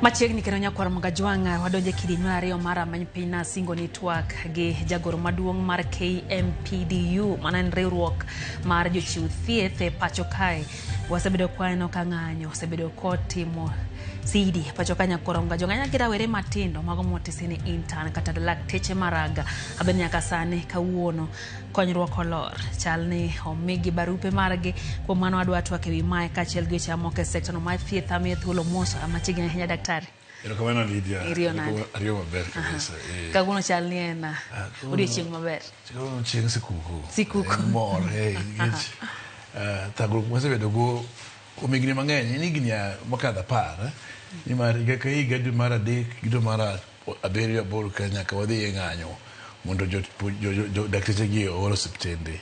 Machiegni kendo nyakwar Mgajwang' wadonjo e kidieny mar ariyo mar Rameny Piny Nasingo ni twak gi jagoro maduong' mar KMPDU, mano en riwruok mar jochiw thieth e pacho kae. Wasebedo kwaneno ka ng'anyo osebedo kotimo sidi e pacho ka nyakwar Mgajwang' ahinya gi rawere matindo mago motisi ni intern kata lakteche maraga abed nyaka sani kawuono konyruok olor chal ni omigi barupe margi. Kuom mano adwa twak ewi mae kaachiel gi weche mamoko e sekta no mar thieth. Amiyo thuolo mos machiegni ahinya daktari. Erokamano Lydia. Iriyo nade? Ariyo maber kabisa. Kawuono chal ni en odiochieng' maber. Kawuono chieng' sikuku. Sikuku. En mor, nikech thagruok mwasebedo go kuom higni mang'eny, en higni mokadho 10, nimar higa ka higa dwe mar 3 gi dwe mar 7 8 ka nyaka wadhi e ng'anyo mondo jo dakteche gi oor osiptende.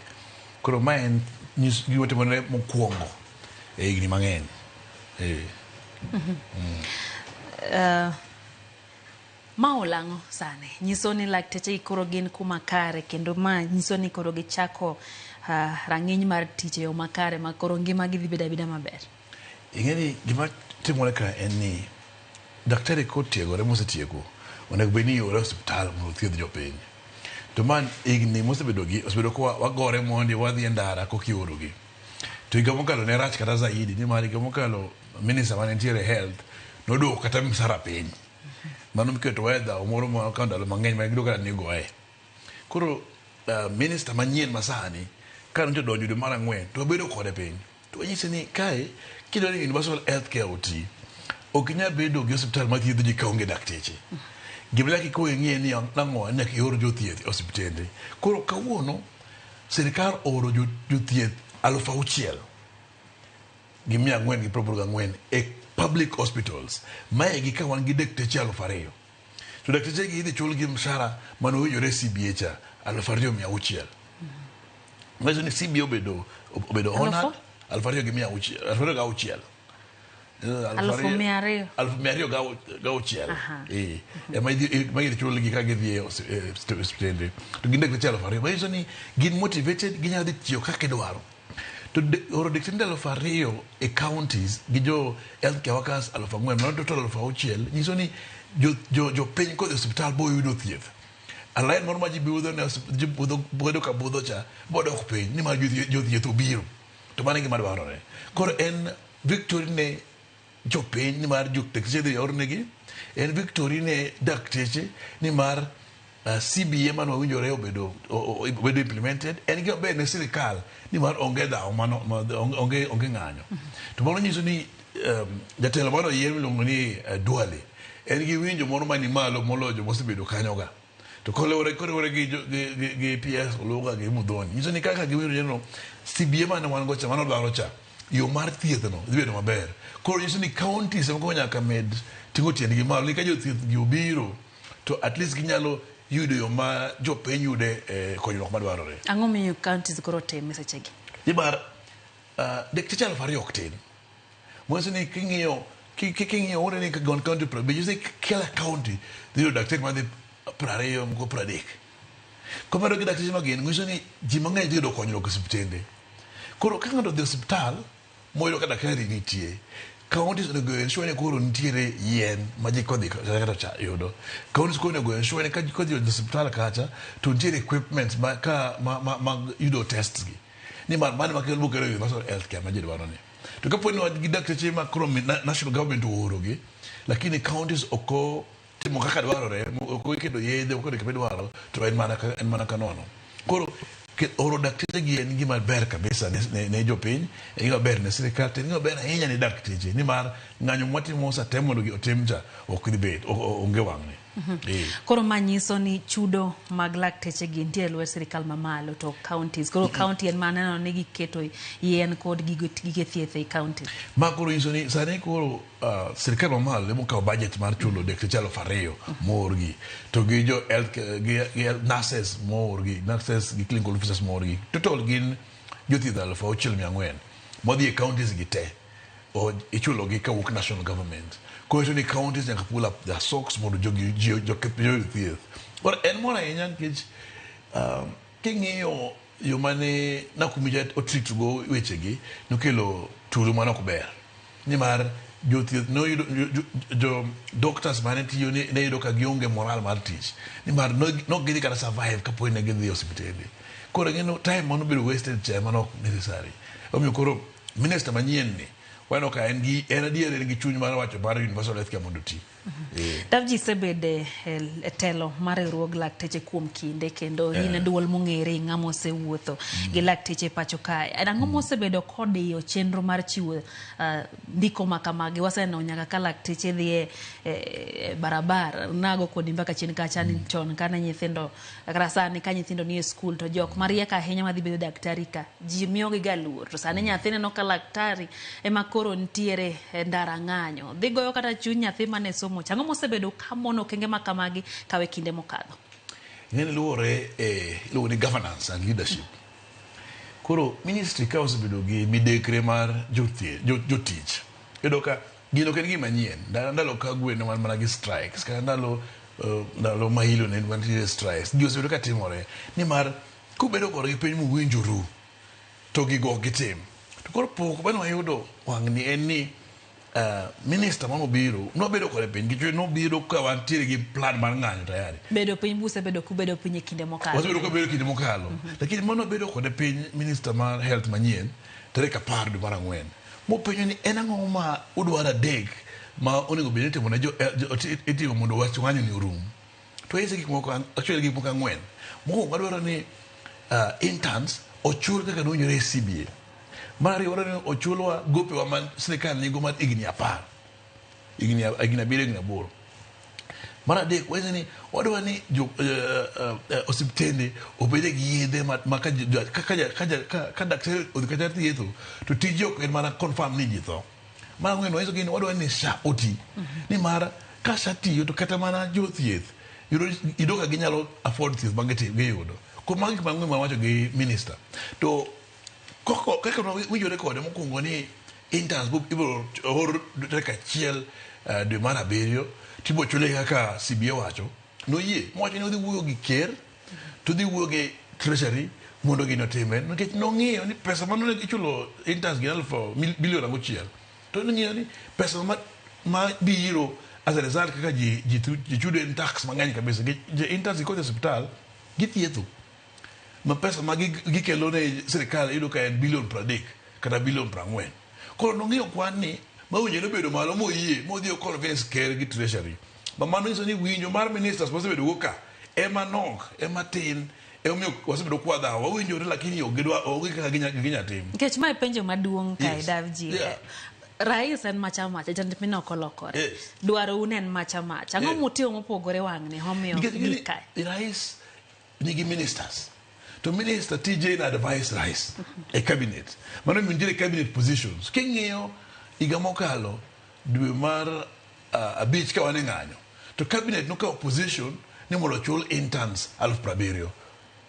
Koro ma en gima timore mokwongo e higni mang'eny. Ma olang'o sani nyiso ni lakteche gi koro gin kuma kare kendo ma nyiso ni koro gichako rang'iny mar tich e yo makare ma koro ngima gi dhi bedo abeda maber. Ing'e ni gima timore ka en ni daktari kotiegore mosetieko onego bed ni iore osiptal mondo othiedh jopiny. To ma higni mosebedo gi osebedo ka wagore mondi wadhi e ndara koka iorogi. To higa mokalo ne rach kata zaidi nimar higa mokalo minister mane nitiere health noduoko kata msara piny. Mano miketo wa e dhawo moro ma okawo ndalo mang'eny ma giyudo kaka nigoye. Koro minister manyien masani ka nyocha odonjo dwe mar 4 to wabedo kode piny. To wanyise ni kae kidwa ni universal health care oti, ok inyal bedo gi osiptal mathiedho ji kaonge dakteche. Gima nyaka ikuong ing'e ni nang'o nyaka ior jothieth e osiptende. Koro kawuono sirikal ooro jothieth 6484 e public hospitals. Maegi ka wan gi dakteche 2000. To dakteche gi idhi chul gi mshahara mane owinjore CBA cha 2600. Manyiso ni CBA obedo honored 2600, 2600. 200,000. 206,000. Ema idhi chulgi ka gidhi e osiptende. To gin dakteche 2000. Manyiso ni gin motivated, ginyalo dhi tiyo kaka idwaro. To oro dakteche 2000 e counties gi jo healthcare workers 4000, mano total 6000, nyiso ni jopiny kodhi e osiptal boyudo thieth. A line moro ma ji budho ne ji budho bedo ka budho cha bodok piny nimar jothieth obiro. To mano e gima dwarore. Koro en victory ne jopiny nimar dakteche idhi ornegi, en victory ne dakteche nimar CBA mane wawinjore obedo obedo implemented, en gima ber ne sirikal nimar onge dhawo mano onge ng'anyo. To mano nyiso ni jatelo mane oyier miluongo ni Duale en gi winjo moro mani malo moloyo joma osebedo kanyo ga. To koluwore koriwore gi PS Oluga gi Muthoni nyiso ni kaka giwinjo no CBA mane wan go cha mane odwaro cha yo mar thieth no dhi bedo maber. Koro nyiso ni counties ema koro nyaka med ting'o tiendgi malo ni ka jothieth gi obiro to at least ginyalo yudo yo ma jopiny yude konyruok madwarore. Ang'o miyo counties koro time sechegi? Nimar dakteche 2000 ok tin. Manyiso ni king'iyo king'iyo ore ni gon county 50, nyiso ni kila county dhi yudo daktari madhi 20 moko 30. Komedo gi dakteche ma gin, nyiso ni ji mang'eny dhi yudo konyruok e osiptende. Koro ka ng'ato odhi e osiptal moyudo ka daktari nitie, counties onego ensure ni koro nitiere yien ma ji kodhi kata cha yudo. Counties koro onego ensure ni ka ji kodhi e osiptal kacha to nitiere equipment ma ka ma yudo tests gi. Nimar mano ema kelo kelo universal health care ma ji dwaro ni. To kapo ni wan gi dakteche ma koro national government ooro gi, lakini counties ok otimo kaka dwarore, ok oketo yedhe, ok oketo gik midwaro, to en mana ka nono. Koro oro dakteche gi en gima ber kabisa ne jopiny, en gima ber ne sirikal, to en gima ber ahinya ne dakteche, nimar ng'anyo mwatimo osetem mondo otim cha ok dhi bet, onge wang'ni. Koro ma nyiso ni chudo mag lakteche gi nitie e lwet sirikal mamalo to counties. Koro county en mana neno ni giketo yien kod gige thieth ei county. Ma koro nyiso ni sani koro sirikal mamalo ema okawo budget mar chulo dakteche 2000 moorgi to gi jo health gi nurses moorgi, nurses gi clinical officers moorgi. Total gin jothieth 6400 modhi e counties gi te. Ichulo gi kawuok national government. Koro nyiso ni counties nyaka pull up their socks mondo jogi joyud thieth. Koro en mor ahinya nikech king'iyo yo mane Nakhumicha otreat go wechegi nokelo tulo mane ok ber. Nimar Jothieth noyudo jo doctors mane tiyo ne yudo ka gionge moral mar tich nimar nok gidhi kata survive kapo ni ne gidhi e osiptende. Koro ing'e time manobedo wasted cha ema nok necessary. Omiyo koro minister manyien ni waneno ka en gi en adier en gi chuny mar wacho mar universal health care mondo oti. Davji isebede e telo mar riwruog lakteche kuom kinde kendo in e duol mong'ere ng'ama osewuotho gi lakteche e pacho kae. En ang'o mosebedo kodiyo chenro mar chiwo ndiko ma kamagi? Waseneno nyaka ka lakteche dhi e barabara nago kodi mbaka chien kacha ni chon kane nyithindo kata sani ka nyithindo nie skul to jok mariek ahinya madhi bedo daktari ka ji miyogi ga luor to sani nyathi neno ka laktari ema koro nitiere e ndara ng'anyo dhi goyo kata chuny nyathi mane somo cha. Ang'o mosebedo ka mono okenge ma kamagi kawe kinde mokadho? Ing'eni luwore e iluongo ni governance and leadership. Koro ministry ka osebedo gi midekre mar jotich, iyudo ka gino ok en gima nyien. Ndalo Kagwe ne wan mana gi strikes, kata ndalo Mahilo ne wantiere strikes. Gigi osebedo ka timore nimar kubedo kodgi piny muwinjoru to gigo ok gitim. To koro pok mane wayudo wang'ni en ni minister manobiro nobedo kode piny nikech nobiro ka wantiere gi plan mar ng'anyo tayari. Bedo piny busebedo kubedo piny e kinde mokalo. Wasebedo kabedo kinde mokalo. Lakini mano bedo kode piny minister mar health manyien tarik 10 dwe mar 4. Mopenjo ni en ang'o ma udwaro adek ma onego bed ni itimo ne itimo mondo wach ng'anyo ni orum. To ese gik moko actually gik moko 4. Mokwongo wadwaro ni interns ochul kaka nowinjore e CBA. Mar ariyo wadwaro ni ochulwa gopewa ma sirikal nigo mar higni 10. Higni 7, higni 8. Mar adek wacho ni wadwaro ni jo osiptende obede gi yedhe ma ka daktari odhi kata thietho to tije ok en mana confirm ni ji tho. Mar ang'wen wanyiso gi ni wadwaro ni SHA oti. Nimar ka SHA tiyo to kata mana jothieth yudo ka ginyalo afford thieth ma giyudo. Kuom mago gik mang'eny ma wacho gi minister. To kaka winjore kode mokwongo ni interns ibiro or tarik 1 dwe mar 7 tibiro chule kaka CBA wacho. Noyie mowacho ni odhi wuoyo gi ker to odhi wuoyo gi treasury mondo gino otimre nikech nong'iyo ni pesa mane ichulo interns gin bilion 6 to nong'iyo ni pesa ma biro as a result kaka ji chudo en tax mang'eny kabisa. Interns gi kodhi e osiptal githietho ma pesa ma gikelo ne sirikal iyudo ka en bilion 30 kata bilion 40. Koro nong'iyo kwan ni mawinjore bedo malo moyie modhi o convince ker gi treasury. Ma mano nyiso ni winjo mar ministers mosebedo go ka ema nok, ema tin, emomiyo wasebedo kwa dhawo. Wawinjore lakini ok gidwa, onge kaka ginya tim. Nikech mae penjo maduong' kae Davji. Rais en macha macha, jatend piny ok olokore. Dwaro un en macha macha. Ang'o mutimo mopogore wang'ni omiyo gik kae? Rais nigi ministers. To minister tije en advice rais e cabinet. Mano nitiere cabinet positions. King'iyo higa mokalo dwe mar 5 ka wan e ng'anyo to cabinet nokawo position ni mondo ochul interns 70,000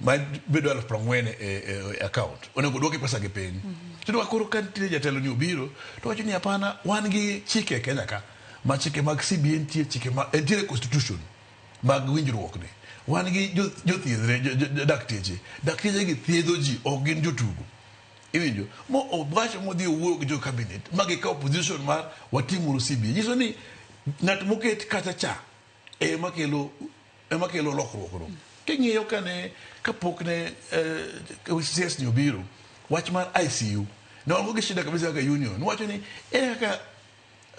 ma bedo 40,000 e account. Onego duoki pesa gi piny. To koro ka nitie jatelo ni obiro to wacho ni hapana, wan gi chike e Kenya ka ma chike mag CBA nitie, chike ma nitiere constitution mag winjruok ni. Wan gi jothieth, dakteche. Dakteche gi thiedho ji, ok gin jotugo. Iwinjo? Mo owacho modhi owuoyo gi jo cabinet ma gikawo position mar watimuru CBA. Nyiso ni ng'at moket kacha cha ema kelo lokruok no. King'iyo kane kapok ne CS ni obiro, wach mar ICU ne wan gi shida kabisa kaka union. Nowacho ni ere kaka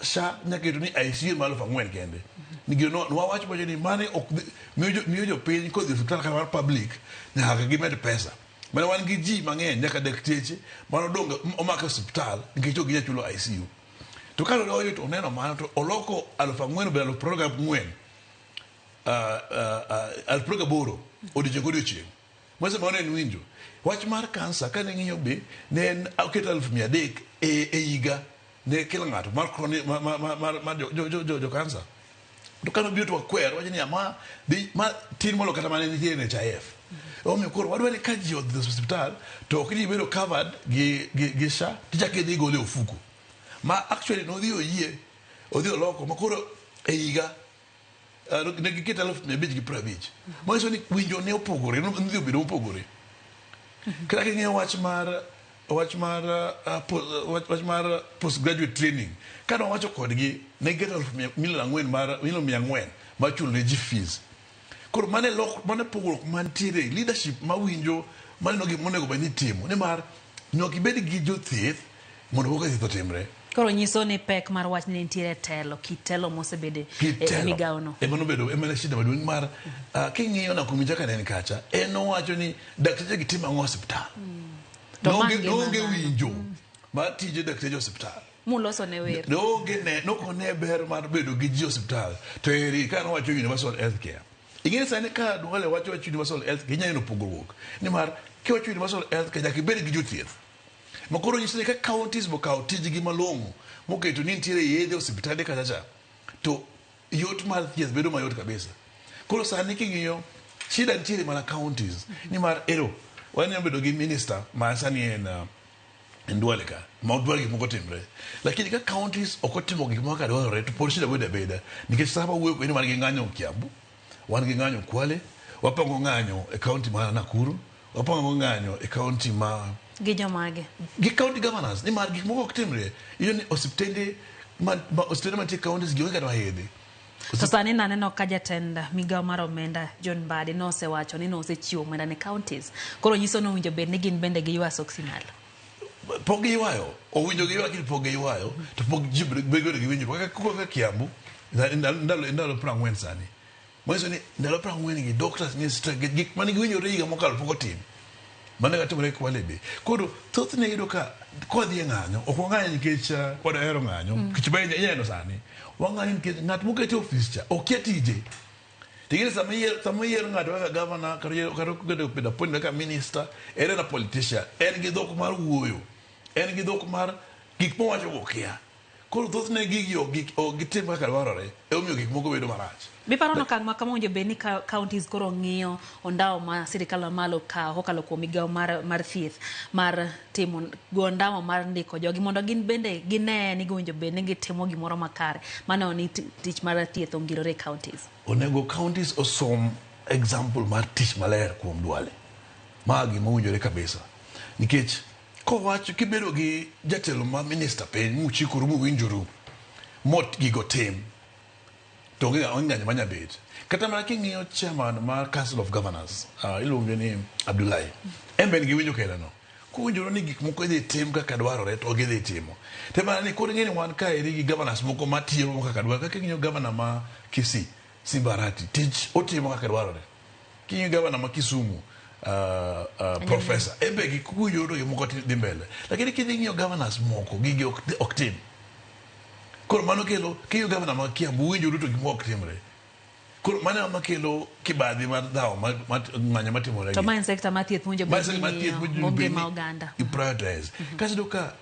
SHA nyaketo ni ICU mar 4,000 kende. Nikech nwawacho wacho ni mane ok miyo jopiny kodhi e osiptal kata mar public nyaka gimed pesa. Mane wan gi ji mang'eny nyaka dakteche mane odong' omako e osiptal nikech ok ginyal chulo ICU. To kane odonjo to oneno mano to oloko 4,000 obedo 24,000 28,000 odiochieng' kodiochieng'. Manyiso mano en winjo. Wach mar kansa kane ng'iyo be ne en oketo 300,000 e higa ne kila ng'ato mar chronic mar jo kansa. To kane obiro to wakwer wacho ni ma dhi ma tin moloyo kata mane nitie NHIF. Omiyo koro wadwa ni ka ji odhi e osiptal to ok ni bedo covered gi SHA tichako idhi igole e ofuko. Ma actually nodhi oyie odhi oloko ma koro e higa ne giketo 550,000. Manyiso ni winjo ne opogore, nodhi obedo mopogore. Kata king'iyo wach mar wach mar wach mar postgraduate training kane wawacho kodgi ne giketo milion ang'wen mar milion 400 mar chulo ne ji fees. Koro mane lok mane pogruok mantiere leadership mawinjo maneno gik monego bed ni itimo nimar nyaka ibed gi jothieth mondo koka thieth otimre. Koro nyiso ni pek mar wach ni nitiere telo, kit telo mosebede e migawo no. Ema nobedo ema ne shida maduong' mar king'iyo Nakhumicha ka ne en kacha en nowacho ni dakteche gi timo ang'o e osiptal. To ma Noonge ngima noonge dhano. winjo mar tije dakteche e osiptal. Muloso ne wer. Noonge ne nokone ber mar bedo gi ji e osiptal to eri ka nowacho universal health care. Ing'e sani ka Duale wacho wach universal health care inyalo neno pogruok nimar kiwacho universal health care nyaka ibed gi jothieth. Ma koro nyiso ni ka counties bokawo tijgi malong'o moketo ni nitiere yedhe e osiptande kacha cha to yot mar thieth bedo mayot kabisa. Koro sani king'iyo shida nitiere mana counties nimar ero wanyalo bedo gi minister ma sani en Duale ka ma odwaro gik moko timre lakini ka counties ok otimo gik moko kaka dwarore to pod shida bedo abeda nikech sama wuoyo kodi ni wan gi ng'anyo Kiambu wan gi ng'anyo Kwale wapango ng'anyo e county ma Nakuru wapango ng'anyo e county ma Gi jomage? Gi county governors nimar gik moko ok timre iyudo ni osiptende ma, ma osiptende mantie e counties gi onge kata yedhe. To sani naneno ka jatend migawo mar omenda John Mbadi nosewacho ni nosechiwo omenda ne counties. Koro nyiso ni owinjo bed ni gin bende giywa soksi malo. Pok giywayo, owinjo giywa lakini pok giywayo to pok ji bedo gi winjruok kaka kaka Kiambu ndalo ndalo 40 sani. Manyiso ni ndalo 40 gi doctors ni strike gik mane giwinjore higa mokalo pok otim. Mano e timore Kwale be. Koro thothne iyudo ka kwadhi e ng'anyo, ok wang'anyo nikech wadahero ng'anyo, nikech be ineno sani. Wang'anyo nikech ng'at moket e ofis cha okia tije. Ting'eni sama iyiero sama iyiero ng'ato kaka governor kata iyiero kata obedo appointed kaka minister, en en a politician, en gi dhok mar wuoyo, en gi dhok mar gik mowacho go okia. Koro thothne gigi ok ok gitim kaka dwarore, emomiyo gik moko bedo marach. Biparo ni okang' ma kama owinjo bed ni counties koro ng'iyo ondawo ma sirikal mamalo kawo kokalo kuom migawo mar, mar thieth mar timo go ondawo mar ndiko jogi mondo gin bende gine ni giwinjo bed ni gitimo gimoro makare maneno ni tich mar thieth ongirore e counties. Onego counties osom example mar tich maler kuom Duale. Ma gima owinjore kabisa. Nikech kowacho kibedo gi jatelo ma minister piny muchikoru muwinjoru mot gigo tim to onge onge ng'anyo manya bet. Kata mana king'iyo chairman mar Council of Governors iluonge ni Abdullahi. En be en gi winjo kaila no. Kowinjore ni gik moko idhi tim kaka dwarore to gidhi timo. To mana ni koro ing'e ni wan kaeri gi governors moko matiyo kaka dwarore. Kaka ing'iyo governor ma Kisii, Simba Arati, tich otimo kaka dwarore. King'iyo governor ma Kisumu, professor, en be gik kowinjore to gik moko dhi mbele. Lakini kidhi ng'iyo governors moko, gigi ok tim. Koro mano kelo, king'iyo governor ma Kiambu, winjore to gik moko ok timre. Koro mano ema kelo kibadhi mar dhawo mar ng'anyo matimore To ma en sekta mar thieth mowinjo Ma bed sekta ni mar thieth ng'iyo mowinjo ngo bed ngima ni oganda. i prioritize. Kasto iyudo ka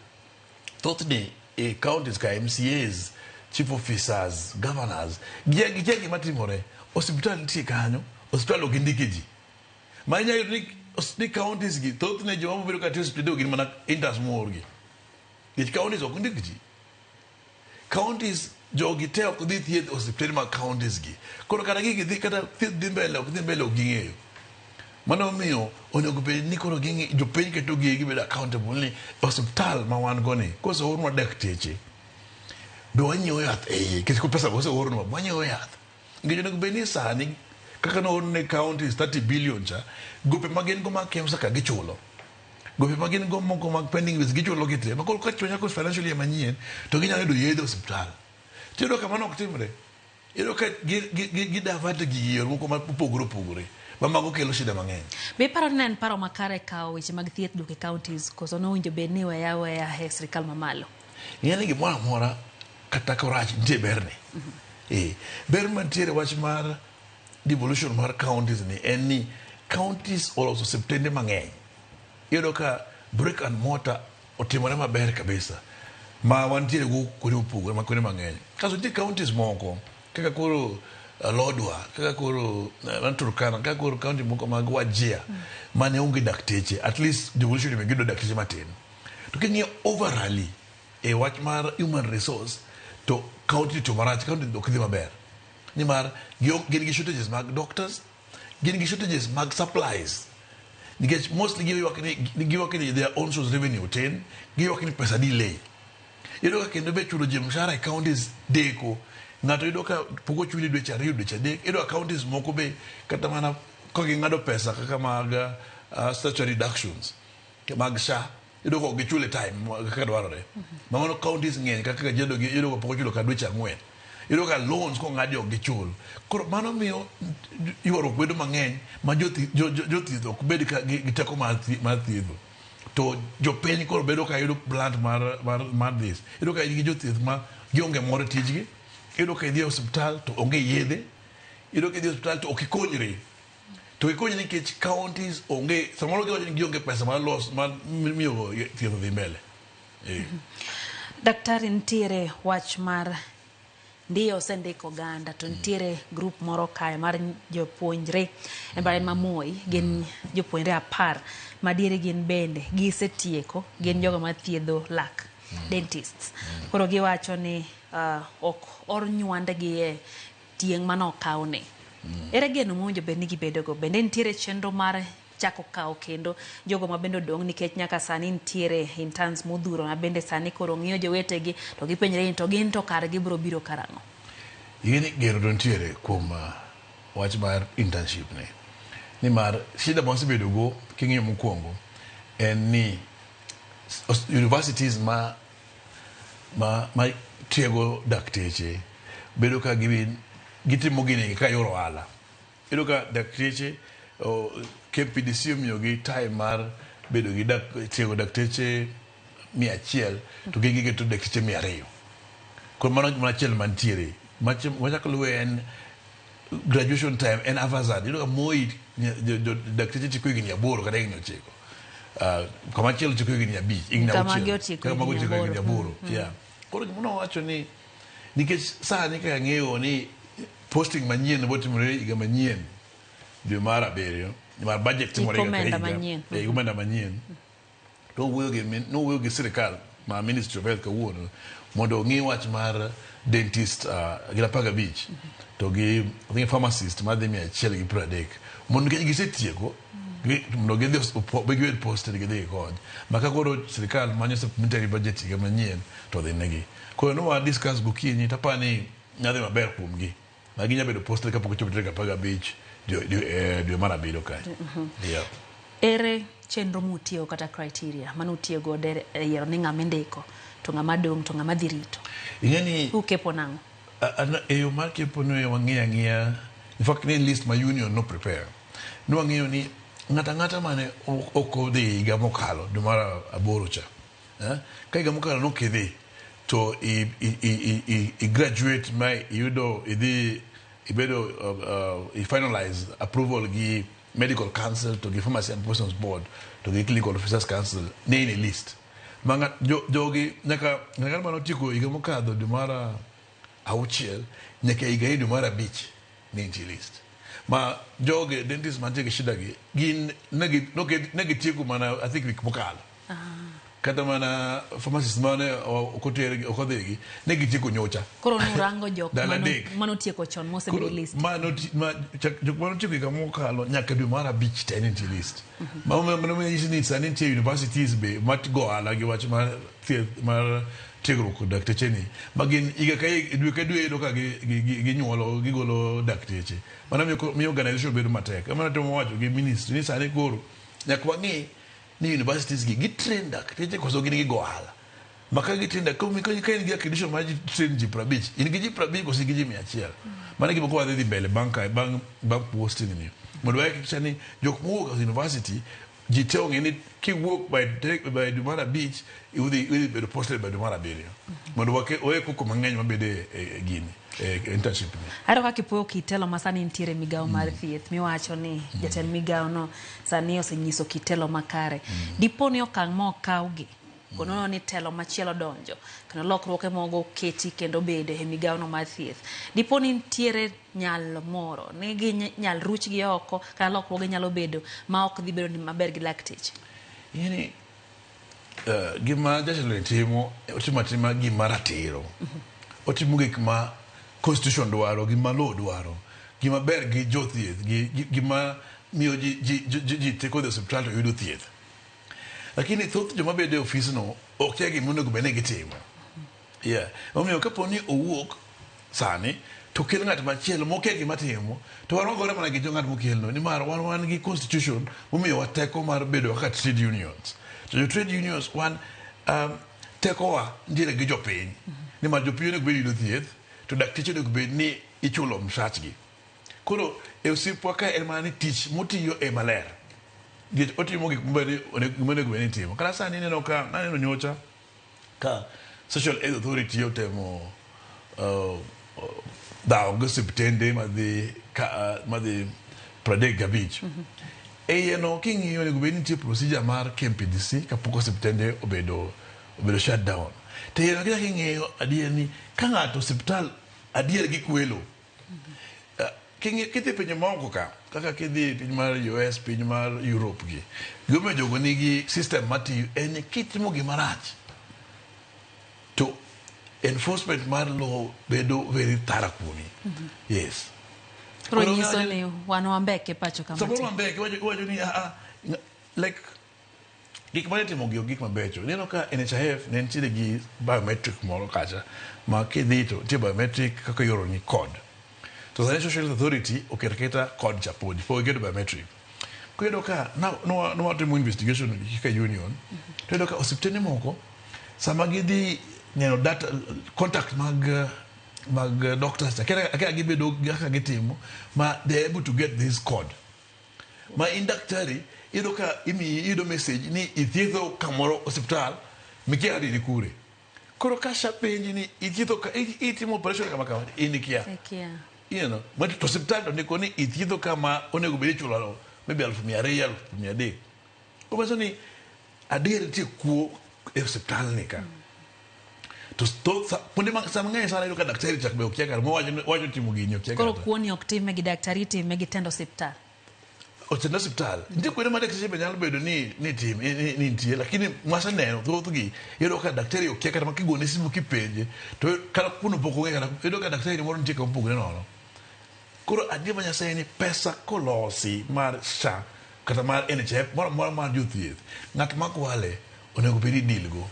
thothne e counties ka MCAs, chief officers, governors, gikia gima timore. Osiptal nitie kanyo, osiptal ok indike ji. Ma inyalo yudo ni counties gi thothne joma bedo ka tiyo e osiptende gin mana interns moor gi. Nikech counties ok ndik ji. Counties jogi te ok dhi thieth e osiptende mag counties gi. Koro kata gigi dhi kata thieth dhi mbele ok dhi mbele ok ging'eyo. Mano omiyo onego bed ni koro ging'i jopiny keto gi gibedo accountable ni osiptal ma wan go ni koseornwa dakteche be wanyiewo yath e iye nikech pesa be oseornwa wanyiewo yath. Nikech onego bed ni sani kaka noorne counties 30 billion cha gope ma gin go mag KEMSA ka gichulo. Gope ma gin go moko mag pending bills gichulo gi te. Ma koro ka chako financial year manyien to ginyalo yudo yedhe e osiptal. Tiyudo ka mano ok timre. Iyudo ka gi divert gigi e yore moko mopogore opogore ma mago kelo shida mang'eny. Be iparo ni ne en paro makare kawo weche mag thieth duoko e counties koso nowinjo bed ni iweyo aweya e sirikal mamalo? Ing'e ni gimoro amora kata korach nitie berne. Eh, ber mantiere wach mar devolution mar counties ni en ni counties oloso osiptende mang'eny. Iyudo ka brick and mortar otimore maber kabisa ma wantiere go kuonde mopogore ma kuonde mang'eny. Kasto nitie counties moko kaka koro Lodwar, kaka koro Turkana, kaka koro county moko mag Wajir mane onge dakteche. At least devolution be giyudo dakteche matin. To king'iyo overally e wach mar human resource to county to marach, county ok dhi maber. Nimar gin gi shortages mag doctors, gin gi shortages mag supplies. Nikech mostly giywak ni their own source revenue tin, giywak ni pesa delay. Iyudo ka kendo be chulo ji mshahara e counties deko. Ng'ato yudo ka pok ochuli dweche 2, dweche 3. Iyudo ka counties moko be kata mana ka ging'ado pesa kaka mag statutory deductions mag SHA, iyudo ka ok gichul e time kaka dwarore. Ma mano counties ng'eny kaka Kajiado gi iyudo ka pok ochulo ka dweche 4. Iyudo ka loans kong'adi ok gichul. Koro mano miyo ywaruok bedo mang'eny ma jothieth ok bed ka gi teko mar thiedho. To jopiny koro bedo ka yudo blunt mar this. Iyudo ka in gi jothieth ma gionge mor e tijgi. Iyudo ka idhi e osiptal to onge yedhe. Iyudo ka idhi e osiptal to ok ikonyri. To ikonyri nikech counties onge, samoro giwacho ni gionge pesa mar los mar miyo thieth odhi mbele. Daktari, nitiere wach mar ndiyo osendik oganda to nitiere group moro kae mar jopuonjre e mbalariany ma Moi, gin jopuonjre 10 ma diere gin bende gisetieko, gin jogo mathiedho lak, dentists. Koro giwacho ni ok or nywandgi e tieng' manokawni. Ere geno mowinjo bed ni gibedogo? Bende nitiere chenro mar chako kawo kendo jogo ma bende odong', nikech nyaka sani nitiere interns modhuro ma bende sani koro ng'iyo jowetegi to gipenjre ni to gin to kargi biro biro karang'o? Ing'e geno to nitiere kuom wach mar internship ni. Nimar shida ma wasebedo go king'iyo mokwongo en ni universities ma tiego dakteche bedo ka gitimo gini ka yor ohala. Iyudo ka dakteche KMPDC omiyogi time mar bedo gi tiego dakteche 100 to gin giketo dakteche 200. Koro mano gimoro achiel mantiere. Machako luwe en graduation time en haphazard. Iyudo ka Moi dakteche tieko higni 8 kata higni 9. Kama chielo tieko higni 5, higni Kama 6. otieko Kama higni otieko higni 8. 8. Yeah. Koro gima nowacho ni nikech sani kaka ang'eyo ni posting manyien botimore higa manyien dwe mar 7 mar budget timore higa ka Omenda higa. Manyien. Eh, omenda manyien. To nowuoyo gi sirikal ma Ministry of Health kawuono mondo ong'i wach mar dentist gin 15 to gi I think pharmacist madhi 130 mondo nikech gisetieko mondo gidhi gibed posted, gidhi gikony ma ka koro sirikal manyo supplementary budget higa manyien to dhi negi. Koro nowa discuss gokinyi tapani nyadhi maber kuomgi ma ginya bedo posted kapok ochopo tarik 15 dwe mar 7 kae. Yeah. Ere chenro mutiyo kata criteria manutiyo godo e yiero ni ng'ama indiko to ng'ama dong' to ng'ama dhi rito? Ing'e ni Ukepo nang'o? E yo mar kepo no wang'iyo ang'iya, in fact ne en list ma union no prepare ne wang'iyo ni ng'ato ang'ata mane ok odhi higa mokalo dwe mar 8 cha, eh? Ka higa mokalo nok idhi to i graduate ma iyudo idhi ibedo i finalize approval gi medical council to gi pharmacy and poisons board to gi clinical officers council ne in e list ma jogi nyaka ng'at mane otieko higa mokadho dwe mar 6 nyaka higa ni dwe mar 5 ne nitie list ma jogi dentist mantie gi shida gi gin ne gitieko mana I think week mokalo, kata mana pharmacist mane ok oter ok odhigi ne gitieko nyocha. Koro nurango jok Ndalo 3. manotieko chon mosebedo e list. Jok manotieko higa mokalo nyaka dwe mar 5 te nitie list. Mano nyisi ni sani nitie universities be ma go ohala gi wach mar thieth mar tiegruok dakteche ni ma gin higa ka higa, dwe ka dwe iyudo ka ginyuolo gigolo dakteche. Mano miyo organization bedo matek. Emano temo wacho gi ministry ni sani koro nyaka wang'i ni universities gi gitrain dakteche koso gin gigo ohala. Ma ka gitrain ka in gi accreditation mar train ji 50, in gi ji 50 koso in gi ji 100. Mano e gima koro wadhi dhi mbele bang' kae bang' posting ni. Mondo wahakikisha ni jok mowuok e university ji te ong'e ni kiwuok by dwe mar 5 idhi bedo posted by dwe mar 7. Mondo wawe koko mang'eny mabedo e gini e internship ni. Ahero kaka ipuoyo kitelo ma sani nitiere e migawo mar thieth miwacho ni jatend migawo no sani osenyiso kitelo makare. Dipo ni okang' ma okawgi konono ni telo machielo donjo kendo lokruoge moko oketi kendo bede e migawo no mar thieth. Dipo ni nitiere nyalo moro ni ginyal ruchgi oko kata lokruoge nyalo bedo ma ok dhi bedo ni maber gi lakteche. Ing'e ni gima jatelo ni timo, otimo atima gima ratiro. Otimo gik ma constitution dwaro, gima law dwaro, gima ber gi jothieth, gi gima miyo ji, ji, ji, ji, ji teko dhi osiptal to yudo thieth. Lakini thoth joma bedo e ofisno ok kia gima onego bed ni gitimo. Yeah. Omiyo kapo ni owuok sani to kel ng'at machielo mokia gima timo to wan wagore mana gi jo ng'at mokelno nimar wan wan gi constitution momiyowa teko mar bedo kaka trade unions. To jo trade unions wan tekowa nitiere gi jopiny nimar jopiny onego bed yudo thieth to dakteche onego bed ni ichulo msachgi. Koro e osiepwa ka en mana ni tich motiyo e maler. Nikech otimo gik monego bed ni itimo. Kata sani ineno ka naneno nyocha ka Social Health Authority otemo dhawo gi osiptende madhi ka, madhi 35. E iye no king'iyo onego bed ni nitie procedure mar KMPDC kapok osiptende obedo obedo shut down. To iye no kichako ing'iyo adier ni ka ng'ato osiptal adier gikwelo kidhi pinje maoko ka kaka kidhi piny mar US piny mar Europe gi gimomiyo jogo nigi system matiyo en ni kitimo gima rach to enforcement mar law bedo very thorough kuomi. Yes. Koro nyiso ni wan wambeke pacho kama. Samoro wambeke iwacho ni like gik mane itimo gi ok gik mabecho. Ineno ka NHIF ne nitiere gi biometric moro kacha ma kidhi to nitie biometric kaka ioroni code. To sani Social Health Authority oketo aketa code cha podi pok giketo biometric. Koro iyudo ka nwatimo investigation kaka union to iyudo ka osiptende moko sama gidhi neno data contact mag mag doctors cha akia gibedo kaka gitimo ma they are able to get this code. Ma in daktari iyudo ka imiyi iyudo message ni ithiedho kamoro osiptal mikia kata ni kure. Koro ka SHA penji ni ithiedho ka itimo operation kama kama in ikia. Ikia. You know, but to osiptal to ndiko ni ithiedho kama onego bed ichulo maybe 200,000 300,000. Komanyiso ni adier nitie kuo e osiptal ni ka. To thoth kuonde ma sama ng'eny sana iyudo ka daktari chak be okia kar mowacho wacho timo gini okia Koro kuo ni ok time gi daktari itime gi tend osiptal. Otend osiptal. Nitie kuonde ma dakteche be nyalo bedo ni ni tim ni nitie lakini mwaseneno thothgi iyudo ka daktari okia kata ma kigone simu kipenje to kata kuno pok ong'e kata iyudo ka daktari moro nitie kama opogore nono. Koro adier ma Nyasaye ni pesa kolosi mar SHA kata mar NHIF moro amora mar jothieth ng'at makwale onego bed ni deal go.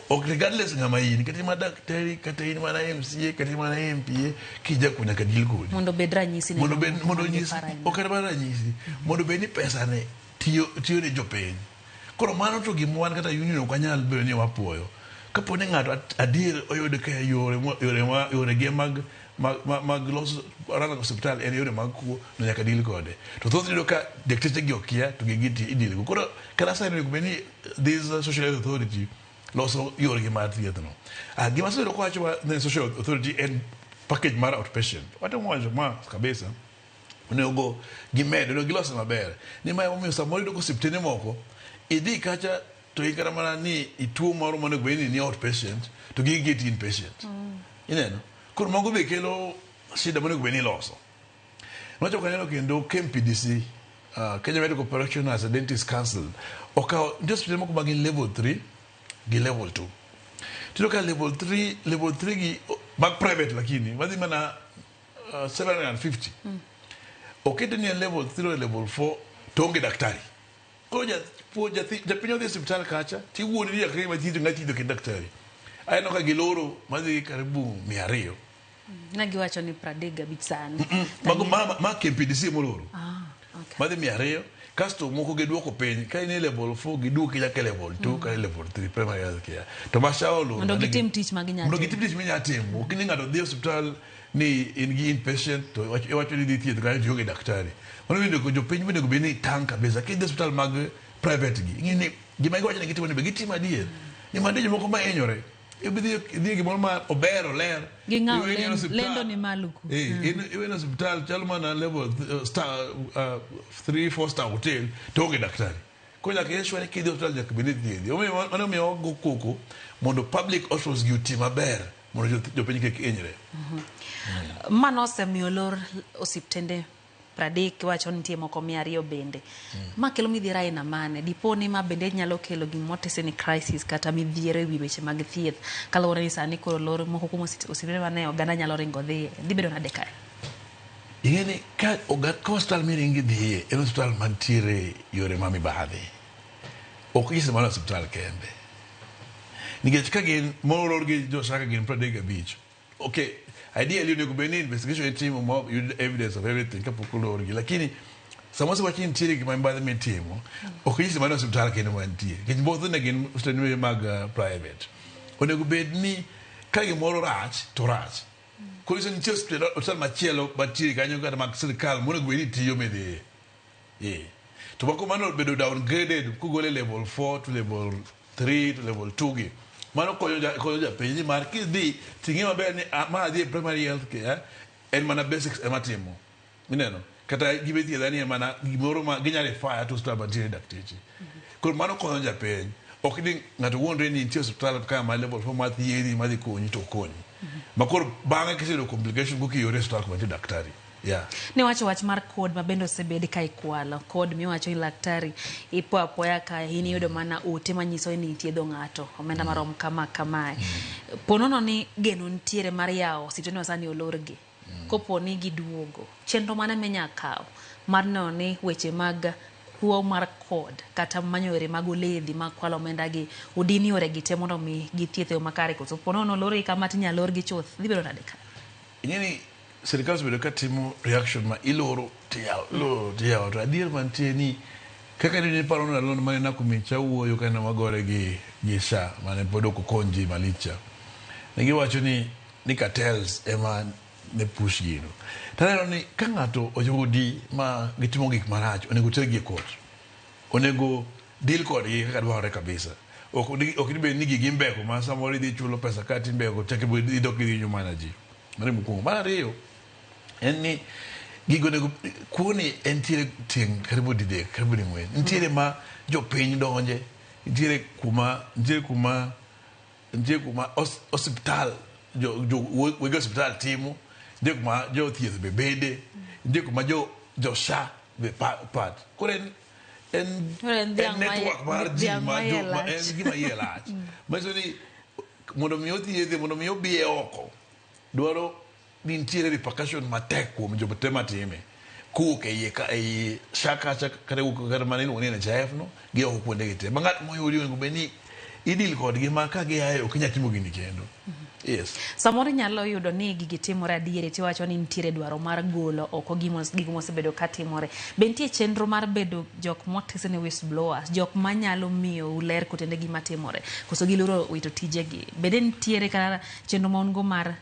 Ok regardless ng'ama in kata in mana daktari kata in mana MCA kata in mana MPA kijakuo nyaka deal kodi. Mondo obed ranyisi ne mondo bed mondo man gi onyis paro aina. ok en mana ranyisi mondo bed ni pesa ne tiyo tiyo ne jopiny. Koro mano to gima wan kata union ok wanyal bedo ni wapuoyo. Kapo ni ng'ato adier oyud ka yore yore ma yore ge mag mag, mag loso rango osiptal en yore mag kuo no nyaka deal kode. To thoth yudo ka dakteche gi okia to gigi i deal go. Koro kata sani onego bed ni this Social Health Authority loso yorgi mar thieth no. Gima asebedo kawacho ne Social Health Authority en package mar outpatient. Watemo wacho ma kabisa onego gimed onego gilose maber. Ni ma emomiyo samoro iyudo ka osiptende moko idhi kacha to in kata mana ni ituo moro monego bed ni ni outpatient to giketi inpatient. Ineno? Koro mago be kelo shida monego bed ni iloso. Nochako aneno kendo KMPDC, Kenya Medical Practitioners and Dentists Council, okawo nitie osiptende moko ma gin level 3 gi level 2. Tiyudo ka level 3 level 3 gi mag private lakini madhi mana 750. Okete ni en level 3 or level 4 to onge daktari. Koro japiny odhi e osiptal kacha tiwuondi ni daktari mathiedho ng'a thiedho kendo daktari. Aneno ka giloro madhi karibu 200. Ne giwacho ni 35 sani. Mago ma KMPDC moloro. Okay. Madhi 200 kasto moko giduoko piny ka in e level 4 giduoki nyaka e level 2 kata e level 3 primary health care. To ma SHA oloro Mondo gitim tich ma ginyalo mondo gitim tich minyalo timo. Ok ni ng'ato dhi e osiptal ni in gi inpatient to iwacho ni idhi thieth kanyo to ionge daktari. Mano onego jopiny onego bed ni tang' kabisa. Kidhi e osiptal mag private gi ing'e ni gima giwacho ni gitimo ni be gitimo adier. Nimar nitie jomoko ma hinyore. Idhi e gimoro ma ober oler. Ging'awo lendo ni malo ku. Iwe e osiptal chal mana level star 3 4 star hotel to onge daktari. Koro nyaka i sure ni kidhi e osiptal nyaka bed ni ithiedhi. Mano omiyo wago koko mondo public hospitals gi oti maber mondo jopiny kik hinyre. Mano osemiyo lor osiptende 30 iwacho ni nitie moko 200 bende. Ma kelo midhiero aina mane? Dipo ni ma bende nyalo kelo gimotese ni crisis kata midhiero e wi weche mag thieth kaluwore ni sani koro lor moko kuom osiptende mane oganda nyalo ringo dhiye. Dhi bedo nade kae? Ing'e ni ka ka osiptal miringi dhiye en osiptal mantiere yore ma mibadhi. Ok nyis ni mano osiptal kende. Nikech ka gin molor gi jo SHA ka gin 35. Okay, ideally onego bed ni investigation itimo ma yud evidence of everything kapok olorgi. Lakini sama osewach ni nitiere gima mibadhi mitimo, ok nyis ni mano osiptal kende mantie. Nikech thothne gin osiptende mag private. Onego bed ni ka gimoro rach to rach. Koro nyiso ni nitie osiptal machielo mantiere kanyo kata mag sirkal monego bed ni tiyo midhiye. Eh. To moko mano obedo downgraded kogole level 4 to level 3 to level 2 gi. Mano konyo japiny nimar kidhi ting'e maber ni ma adhi e primary health care en mana basics ema timo. Ineno? Kata gima ithiedha ni en mana gimoro ma ginyalo refer to osiptal mantiere dakteche. Koro mano konyo japiny. Ok ni ng'ato wuondre ni nitie osiptal ka ma level 4 ma thiedhi madhi konyi to ok konyi. Ma koro bang'e kiseyudo complication koka iore e osiptal kuma nitie daktari. Yeah. Niwacho wach mar code ma bende osebed ka ikwalo. Code miwacho ni laktari ipo apoya ka in iyudo mana ote manyiso ni ithiedho ng'ato omenda marom kama kamae. Po nono ni geno nitiere mar yawo osiptende ma sani olorgi. Kopo ni giduogo, chenro mane minya kawo mar neno ni weche mag kuo mar code kata manyo yore mag oledhi mag kwalo omenda gi odin yore gi te mondo mi githieth e yo makare koso po nono olorgi kama tinya lorgi chuth dhi bedo nade ka? Ing'e ni sirikal osebedo ka timo reaction ma iloro tiyawo, iloro tiyawo. To adier mantie ni kaka ne paro ndalo mane Nakumicha wuoyo kane wagore gi SHA mane pod ok okony ji malich cha. Ne giwacho ni cartels ema ne push gino. Taneno ni ka ng'ato oyudi ma gitimo gik marach, onego tergi e court. Onego deal kodgi kaka dwarore kabisa. Ok dibed ni gigi imbeko ma samoro idhi chulo pesa ka timbeko chak idok idhi hinyo mana ji. Mano e mokwongo. Mar ariyo, en ni gigo onego kuo ni entiere tieng' karibu didek, karibu ding'wen. Nitiere ma jopiny donje, nitiere kuma osiptal jo wege osiptal timo, nitie kuma jo thieth be bede, nitie kuma jo SHA be part. Koro en Koro en dhiang' en network mar ji dhiang' ma ma iye jo ma lach. En gima iye lach. Manyiso ni mondo mi othiedhe, mondo mi obiye oko, dwaro ni nitiere repercussion matek kuom joma te matime. Kowuok e iye ka ei SHA kacha kata wuok kata mana iluongo ni NHIF no gi oko kuonde gi te. Ma ng'at moyudi onego bed ni idil kodgi ma ka giaye ok inyal timo gini kendo. Yes. Samoro inyalo yudo ni gigi timore adieri tiwacho ni nitiere dwaro mar golo oko gigo mosebedo ka timore. Be nitie chenro mar bedo jok motisi ni whistleblowers, jok manyalo miyo ler kotende gima timore, koso giluoro wito tijegi? Bende nitiere kata chenro ma un go mar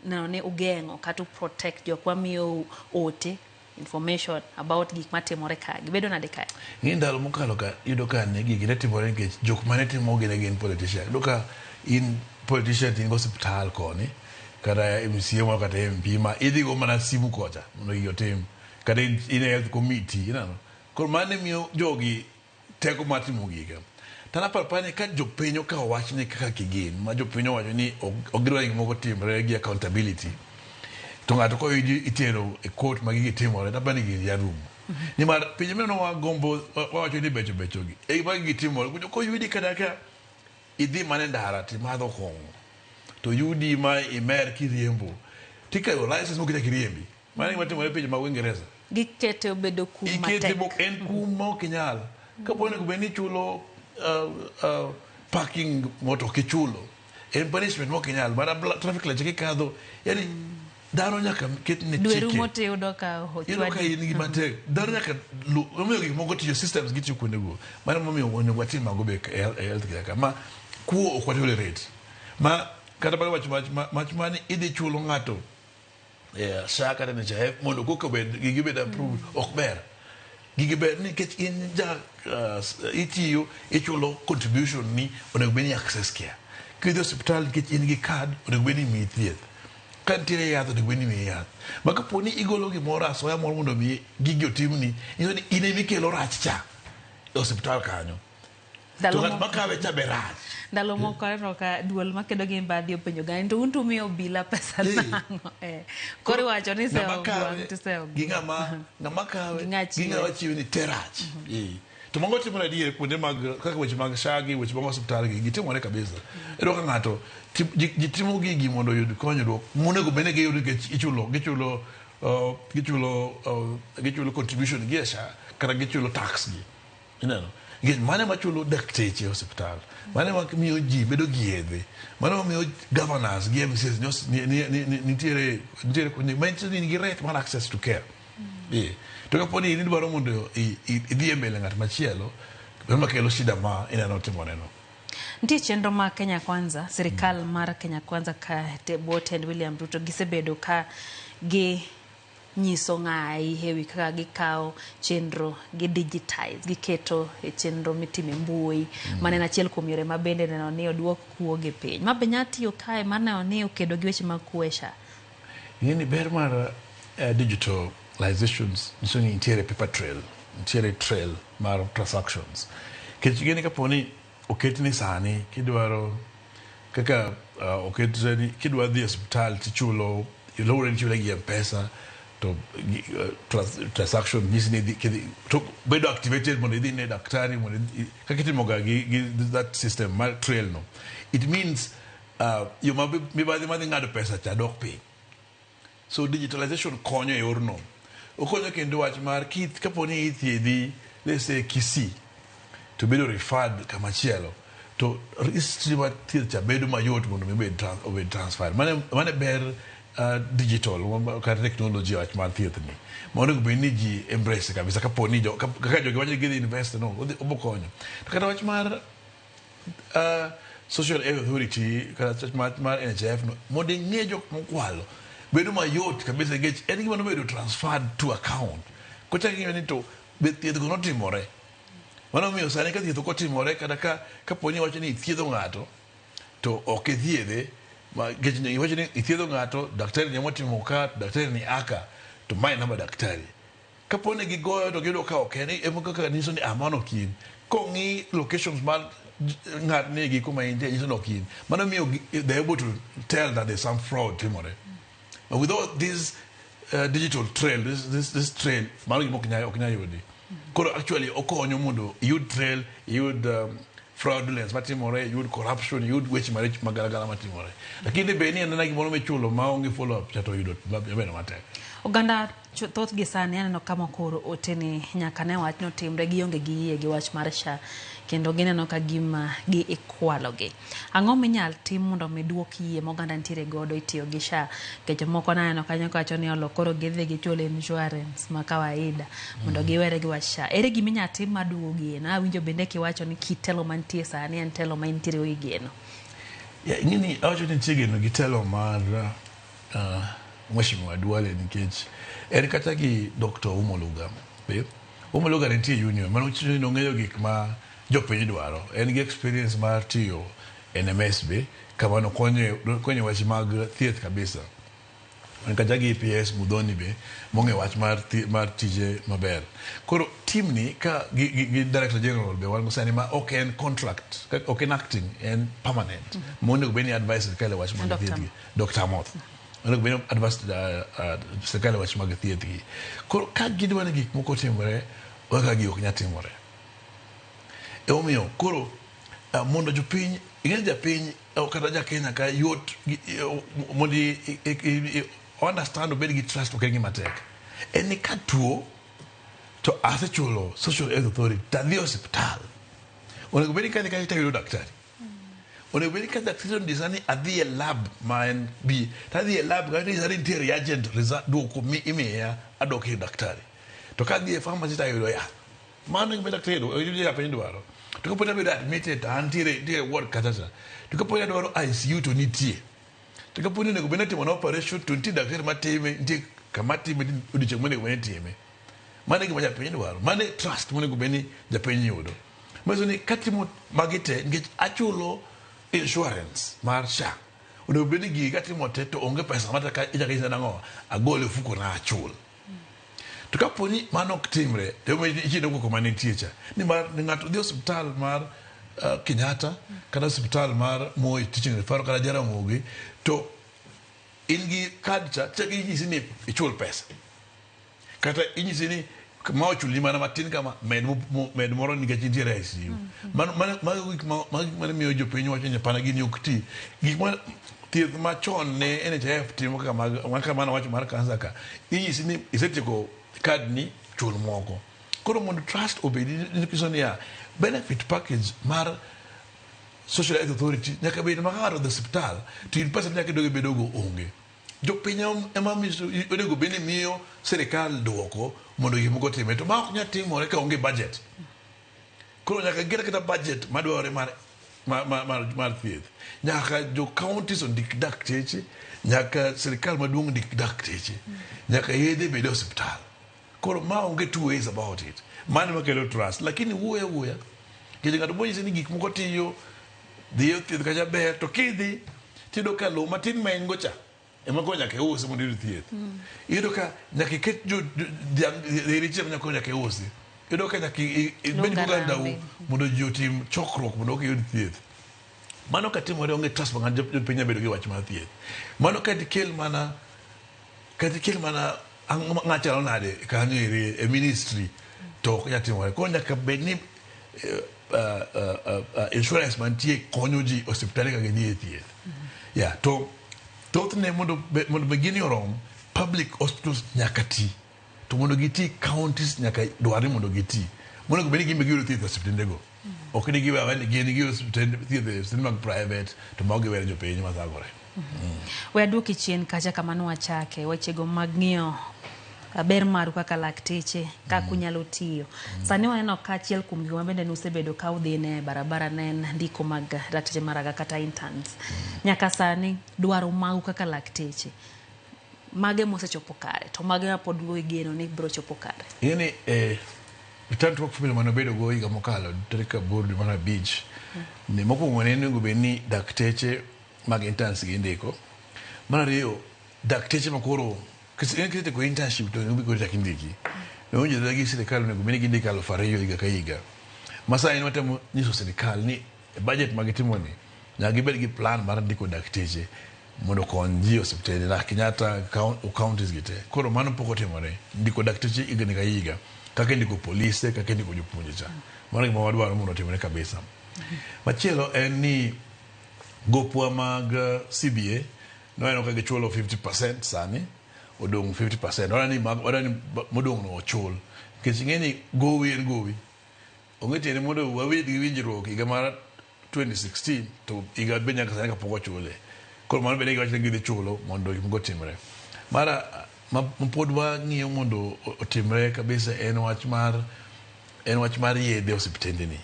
neno ni ugeng'o kata protect jok mamiyo ote information about gik matimore ka gibedo nade kae? Ng'e ndalo mokalo ka iyudo ka ne gigi ne timore nikech jok mane timogi ne gin politician. Iyudo ka in politician to in gi osiptal koni kata MCA moro kata MP ma idhi go mana simu kocha mondo gigi otim. Kata in e health committee, ineno. Koro mano ne miyo jogi teko mar timo giga. To an aparo ni ka jopiny okawo wachni kaka kigin, ma jopiny owacho ni ok gidwar ni gik moko timre gi accountability, to ng'ato koyudi itero e court ma gigi timore, taparo ni gini nyalo rumo. Nimar pinje mineno wagombo, wawacho ni becho becho gi, e ma gigi timore, koyudi kata ka idhi mana e ndara timadho kong'o, to yudi ma imer kiriembo, tikawo license mok ichak iriembi. Mano e gima timore e pinje mag Uingereza. Gikete obedo kum Ikete matek. En kum ma ok inyal. Kapo onego bed ni ichulo parking moto ok ichulo, en punishment ma ok inyal. Mana traffic light kikadho, yani dhano nyaka ket ne Dwe chike. rumo tiyudo ka Iyudo ka ochwadi. in gi matek. Dhano nyaka lu, omiyo gik moko tiyo, systems gitiyo kuondego. Mano emomiyo onego watim mago be e health care ka. Ma kuo ok watolerate. Ma kata bang' wach ma ni idhi chulo ng'ato SHA kata NHIF mondo koka obed gigi bed approved ok ber. Gigi ber nikech in ja itiyo ichulo contribution ni onego bed ni access care. Kidhi e osiptal nikech in gi card onego bed ni imiyi thieth. Ka nitiere yath onego bed ni imiyi yath. Ma kapo ni igolo gimoro asoya moro mondo mi gigi otimni, nyiso ni in ema ikelo rach cha e osiptal kanyo. To Ndalo ng'at moko makawe cha be rach. Ndalo moko aneno ka duol makedo gi mibadhi openjo ga ni to un to umiyo obila pesa nang'o? Koro iwacho ni Ng'ama isewo kawe gwang' tisewo gi ng'ama kawe Gi ng'a gi chiwe. ng'ama chiwe ni te rach. To mago timore adier kuonde mag kaka weche mag SHA gi weche mag osiptal gi gitimore kabisa. Iyudo ka ng'ato ji timo gigi mondo oyud konyruok monego bed ni giyudo nikech gichulo gichulo gichulo contribution gi e SHA kata gichulo tax gi. Ineno? Nikech mano ema chulo dakteche e osiptal. Mano ema miyo ji bedo gi yedhe. Mano ema miyo governors gi MCAs nitiere nitiere manyiso ni in gi right mar access to care. Eh. To kapo ni in idwaro mondo idhi e mbele ng'at machielo, ema kelo shida ma ineno timoreno. Nitie chenro ma Kenya Kwanza, sirikal mar Kenya Kwanza ka te bwo tend William Ruto gisebedo ka gi nyiso ng'ayi e wi kaka gikawo chenro gi digitize, giketo e chenro mitimo e mbui. Mano en achiel kuom yore ma bende neno ni oduok kuo gi piny. Ma be nya tiyo kae mar neno ni okedo gi weche mag kuo e SHA. Ing'e ni ber mar digitalizations nyiso ni nitiere paper trail, nitiere trail mar transactions. Nikech ing'e ni kapo ni oket ni sani kidwaro kaka oket ni kidwa dhi e osiptal tichulo luwore ni ichule gi mpesa to transaction nyisi ni idhi kidhi to bedo activated mondo idhi ne daktari mondo kaka itimoga gi that system mar trail no it means yo ma mibadhi madhi ng'ado pesa cha dok piny. So digitalization konyo e yorno. Okonyo kendo wach mar kith kapo ni ithiedhi let's say Kisii to bedo referred kamachielo to history mar thieth cha bedo mayot mondo mi obed obed transferred. Mano mano e ber digital kata technology e wach mar thieth ni. Ma onego bed ni ji embrace kabisa kapo ni jo kaka jogi wacho ni gidhi invest no odhi obo konyo. To kata wach mar Social Health Authority kata mar NHIF no mondo ing'e jok mokwalo bedo mayot kabisa nikech en gima nobedo transferred to account. Kochak ing'iyo ni to be thieth go notimore. Mano omiyo sani ka thieth ok otimore kata ka kapo ni iwacho ni ithiedho ng'ato to ok ithiedhe nikech iwacho ni ithiedho ng'ato daktari ni emotimo ka daktari ni aka to mae namba daktari. Kapo ni gigoyo to giyudo ka ok en ema kaka nyiso ni ah mano ok in. Kong'i locations mar ng'at ni gi kuma intie nyiso ni ok in. Mano miyo they able to tell that there's some fraud timore. But without this digital trail, this trail, mano gima ok nyal ok nyal yudi. Koro actually okonyo mondo iyud trail, iyud fraudulence matimore, iyud corruption, iyud weche maricho magalagala matimore. Lakini be ni anena gimoro michulo maonge follow up cha to yudo bedo matek. Oganda thoth gi sani aneno ka moko oro ote ni nyaka ne wachno timre gionge gi yie gi wach mar SHA kendo gineno ka gima gi ikwalogi. Ang'o minyal tim mondo mi duok yie ma oganda nitiere godo e tiyo gi SHA? Nikech moko naneno kanyo kawacho ni olo koro gidhi gichul insurance ma kawaida mondo giwere gi wach SHA. Ere gima inyal tim mar duogo geno? Awinjo bende kiwacho ni kit telo mantie sani en telo ma intiere gi geno. Yeah, ing'eni awacho ni nitie geno gi telo mar Mheshimiwa Duale nikech en kata gi Dr. Ouma Oluga be Ouma Oluga ne nitie union mano nyiso ni nong'eyo gik ma jopiny dwaro en gi experience mar tiyo NMS be kama nokonyo konyo weche mag thieth kabisa en kata gi PS Muthoni be mong'eyo wach mar, mar tije maber koro team ni ka gi director general be wan go sani ma ok en contract ok en acting en permanent monego bed ni advice sirkal e wach mag thieth gi Dr. Amoth onego bed ni advice sirkal e wach mag thieth gi koro ka gidwa ni gik moko otimore kaka gi ok nyal timore emomiyo koro mondo jopiny ing'e japiny kata ja Kenya ka yot mondo understand obed gi trust ok en gima tek en ni ka tuo to asechulo social health authority tadhi e osiptal onego bed ni kadhi kacha tayudo daktari onego bed ni ka daktari ondisa ni adhi e lab ma en bi tadhi e lab kata nyisa ni nitie reagent result duoko mi imiya adok ir daktari to kadhi e pharmacy tayudo yath mano e gima daktari japiny dwaro to kapo ni abedo admitted to antiere nitiere ward kacha cha to kapo ni adwaro ICU to nitie to kapo ni onego bed ni itimo operation to nitie daktari matime nitie kama time odiochieng' monego bed ni itime mano e gima japiny dwaro mano e trust monego bed ni japiny yudo manyiso ni katimo magi te nikech achulo insurance mar SHA onego bed ni gigi katimo te to onge pesa mata ichako inyisa nang'o agol e ofuko na achul to kapo ni mano ok timre to ichino koko mane nitie cha nimar ng'ato dhi osiptal mar Kenyatta kata osiptal mar Moi Teaching Referral kata Jaramogi to in gi kad cha chak inyisi ni ichul pesa kata inyisi ni ma ochulni mana matin kama med, med moro nikech intiere ICU. Mano mago gik ma mago gik mane miyo jopiny wacho ni hapana gini ok ti. Gik ma Thieth machon ne NHIF timo kaka mag kaka mano wacho mar kansa ka inyisi ni isetieko kad ni chul moko. Koro mondo trust obedi nyiso niya benefit package mar Social Health Authority nyaka bed ma ka ng'ato odhi osiptal to in pesa minyaka idog ibedogo onge. Jopiny ema onego bed ni miyo sirikal duoko mondo gik moko otimre to ma ok nyal timore ka onge budget. Koro nyaka giket aketa budget madwarore mar mar, mar, mar, mar thieth. Nyaka jo counties ondik dakteche, nyaka sirikal maduong' ndik dakteche, nyaka yedhe bed e osiptal. Koro ma onge two ways about it. Mano ema kelo trust. Lakini wuoyo awuoya. Nikech ng'ato bonyisi ni gik moko tiyo, dhi e thieth kacha ber, to kidhi tiyudo ka lowo matin ma in go cha ema koro nyaka iusi mondo iyud thieth. Iyudo ka nyaka iket jo dhiang' dheri cha ema nyaka iusi. Iyudo ka nyaka ibed gi ogandau mondo ji otim chokruok mondo giyud thieth. Mano katimore onge trust ma ng'ato jopiny nyalo bedo gi wach mar thieth. Mano ka dikel mana kata ikel mana ng'a chalo nade kanyo ere e ministry to ok nyal timore. Koro nyaka bed ni insurance mantie konyo ji osiptande ka gidhi e thieth. Yeah, to thothne mondo mondo gini orom public hospitals nyaka ti. To mondo giti counties nyaka dwar ni mondo giti. Monego bed ni gin be giyudo thieth e osiptendego. Ok ni giwe aweya ni gin giyudo thieth e osiptende mag private to mago giwere jopiny mathagore. We aduoki chien kacha kama nwachake wechego mag ng'iyo ber maru kaka lakteche kaka unyalo tiyo. Sani waneno ka achiel kuom gigo mabende nusebedo ka udhine e barabara ne en ndiko mag lakteche maraga kata interns. Nyaka sani dwaro mau kaka lakteche mage mosechopo kare to mage mapod geno ni biro chopo kare? Ing'eni return to work formula mane wabedo go higa mokalo tarik 8 dwe mar 5 ni mokwongo ne onego bed ni dakteche mag interns gi indiko. Mar ariyo dakteche makoro kisetieko internship to onego bed indiki. Nowinjore gi sirikal onego bed ni gindiko 2,000 higa ka higa. Ma sani watemo nyiso sirikal ni e budget ma gitimo ni nyaka gibed gi plan mar ndiko dakteche mondo okony ji e osiptende la Kenyatta counties gi te. Koro mano pok otimore. Ndiko dakteche higni ka higa kaka indiko polise kaka indiko jopuonje cha. Mano gima wadwaro mondo otimre kabisa. Machielo en ni gopwa mag CBA nwaneno ka gichulo 50% sani odong' 50%. Wadwa ni modong' no ochul. Nikech ing'e ni gowi en gowi. Onge tiende mondo wabed gi winjruok higa mar 2016 to higa be nyaka sani kapok ochule. Koro mano bende giwacho ni gidhi chulo mondo gik moko otimre. Mar ma pod wang'iyo mondo otimre kabisa en wach mar yedhe osiptende ni.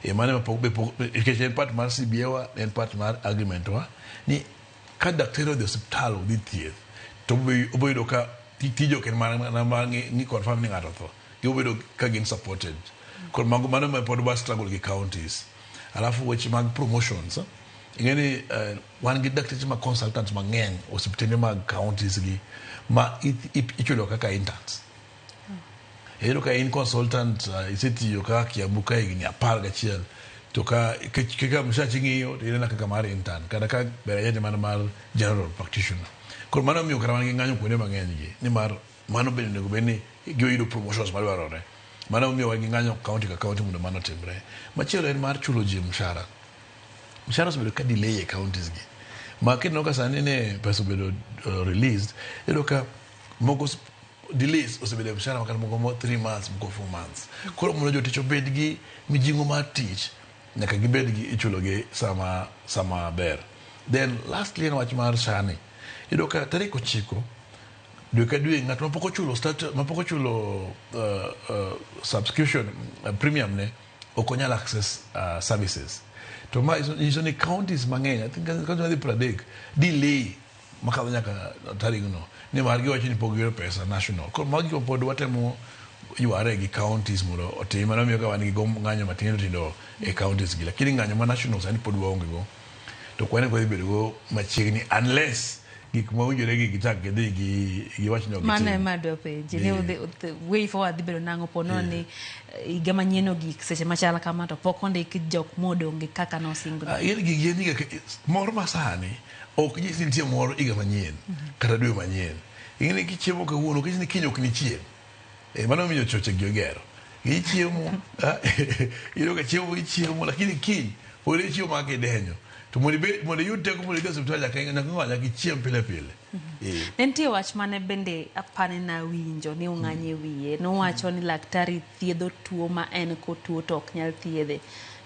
E mano ema pok be pok nikech en part mar CBA wa en part mar agreement wa ni ka daktari odhi osiptal odhi thieth to obo yudo ka tije ok en mana mar ng'i confirm ni ng'ato otho. Gibo bedo ka gin supported. Koro mago mano ema pod wa struggle gi counties. Alafu weche mag promotions ing'e ni wan gi dakteche ma consultants mang'eny osiptende mag counties gi ma ichulo kaka interns. Iyudo ka in consultant isetiyo kaka Kiambu ka higni 11 to ka kaka mshachi ng'iyo to ineno kaka mar intern kata ka ber ahinya mana mar general practitioner. Koro mano miyo kata wan gi ng'anyo kuonde mang'eny gi nimar mano bende onego bed ni giyudo promotions madwarore. Mano miyo wan gi ng'anyo county ka county mondo mano otimre. Machielo en mar chulo ji mshahara. Mshahara osebedo ka delay e counties gi. Ma kineno ka sani ne pesa obedo released, iyudo ka moko delays osebedo e mshahara makata moko 3 months, moko 4 months. Koro mondo jotich obed gi mijing'o mar tich, nyaka gibed gi ichulo gi sama ber. Then lastly en wach mar SHA ni. Iyudo ka tarik 9 dwe ka dwe ng'at mapok ochulo start mapok ochulo subscription premium ne ok onyal access services. To ma nyiso ni counties mang'eny, I think counties madhi 30 delay makadho nyaka tarigno nimar giwacho ni pok giyudo pesa national. Koro magi gik ma pod watemo yware gi counties mondo otim. Mano miyo ka wan gi ng'anyo matindo tindo e counties gi. Lakini ng'anyo ma national sani pod waonge go. To ok wane ka wadhi bedo go machiegni unless gik ma owinjore gi gichak gidhi gi giwach ni ok Mano gitim. ema adwa penji ni way forward dhi bedo nang'o po nono ni higa manyien ogik seche machal kama to pok ondik jok modong' gi kaka nosingno. Ing'e ni gigi en higa mor masani ok nyis ni nitie mor higa manyien kata dwe manyien. Ing'e ni kichiemo kawuono ok nyis ni kiny ok nichiem. Mano miyo choche gi ogero. Ichiemo, iyudo ka chiemo ichiemo lakini kiny pod ichiemo ma kidenyo. To mondo ibed mondo iyud teko mondo idhi e osiptal nyaka nyaka nyaka ichiem pile pile. Eh. Ne nitie wach mane bende apani nawinjo ni ong'any e wiye. Nowacho ni laktari thiedho tuo ma en kotuo to ok nyal thiedhe.